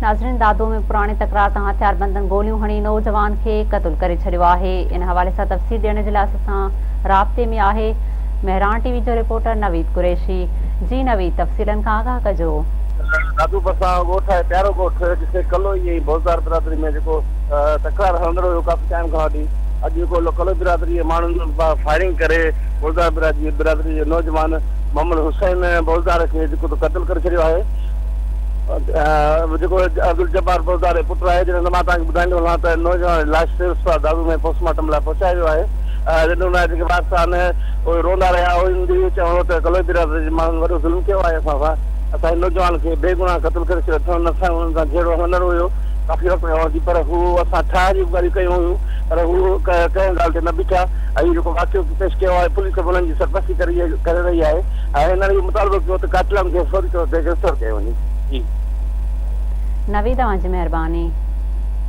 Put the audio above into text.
ناظرين دادو ۾ پراڻي تڪرار تان هٿياربندن گوليون هڻي نوجوان کي قتل ڪري ڇڏيو آهي ان حوالي سان تفصيل ڏيڻ جي لاء اسان سان رابطي ۾ آهي مهراڻ ٽي وي جو رپورٽر نويد قريشي جي نويد تفصيلن کان آگاهه ڪجو. دادو ڀرسان ڳوٺ آهي پيارو ڳوٺ جتي ڪلوئي ۽ بوزدار برادري ۾ جيڪو تڪرار هلندڙ هيو ڪافي ٽائيم کان وٺي اڄ جيڪو ڪلوئي برادري جي ماڻهن فائرنگ ڪري بوزدار برادري جي نوجوان محمد حسين بوزدار کي جيڪو قتل ڪري ڇڏيو آهي. جيڪو عبدالجبار بوزدار جو پٽ آهي، جڏهن ته مان توهان کي ٻڌائيندو هلان ته نوجوان جي لاش سول اسپتال دادو ۾ پوسٽ مارٽم لاء پهچايو ويو آهي، جڏهن ان جا جيڪي وارث آهن اهي روئندا رهيا، انهن جو اهو چوڻ هو ته ڪلوئي برادري جي ماڻهن وڏو ظلم ڪيو آهي اسان سان، اسان جي نوجوان کي بيگناهه قتل ڪري ڇڏيو اٿن، اسان جو انهن سان جهيڙو هلندڙ هيو ڪافي وقت کان وٺي پر هو اسان ٺاهه جون به ڳالهيون ڪيون هيون پر هو ڪنهن ڳالهه تي نه بيٺا ۽ اهو جيڪو واقعو پيش ڪيو آهي پوليس به انهن جي سرپرستي ڪري رهي آهي. ۽ هنن اهو مطالبو ڪيو ته قاتلن کي فوري طور تي گرفتار ڪيو وڃي. جي. نويد اوهان جي مهرباني.